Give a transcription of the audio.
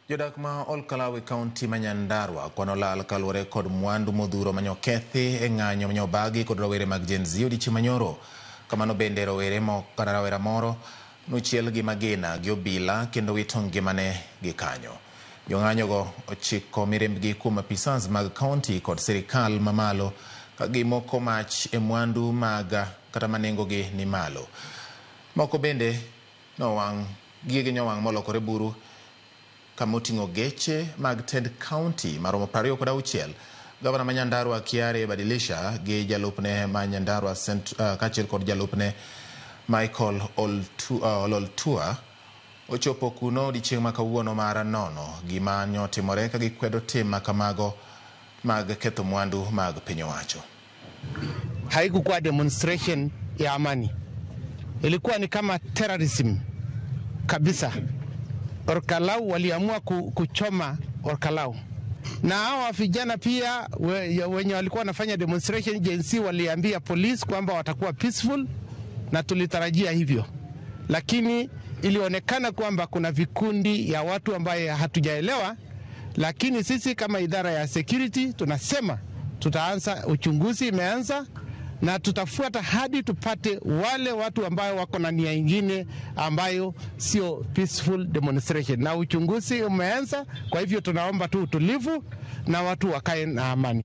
Jodak ma Olkalau e kaunti ma Nyandarua kwano lal kaluwore kod mwandu modhuro manyokethi e ng'anyo manyobagi kod rowere mag Gen Z odiechieng' manyoro. Kamano bende rowere kata rawera moro nochiel gi magina gi obila kendo wito ngimane gi kanyo. Jong'anyogo ochiko mirimbgi kuom apisas mag kaunti kod sirikal mamalo ka gimoko mach e mwandu mag kata manengogi ni malo. Moko bende nowang' gigegi nyowang' molokore buru kama oting'o geche mag tend kaunti maromo 26. Gavana ma Nyandarua Kiare Badilisha gi jalupne ma Nyandarua kaachiel kod jalupne Michael Ololtua ochopo kuno odiechieng' ma kawuono mar nono gima nyotimore ka gikwedo tim makamago mag ketho mwandu mag piny owacho. Haikukuwa demonstration ya amani, ilikuwa ni kama terrorism kabisa. Olkalau waliamua kuchoma Olkalau, na hawa vijana pia wenye walikuwa wanafanya demonstration Gen Z waliambia police kwamba watakuwa peaceful, na tulitarajia hivyo, lakini ilionekana kwamba kuna vikundi ya watu ambaye hatujaelewa. Lakini sisi kama idara ya security tunasema tutaanza uchunguzi, imeanza na tutafuata hadi tupate wale watu ambayo wako na nia ingine ambayo sio peaceful demonstration, na uchunguzi umeanza. Kwa hivyo tunaomba tu utulivu na watu wakae na amani.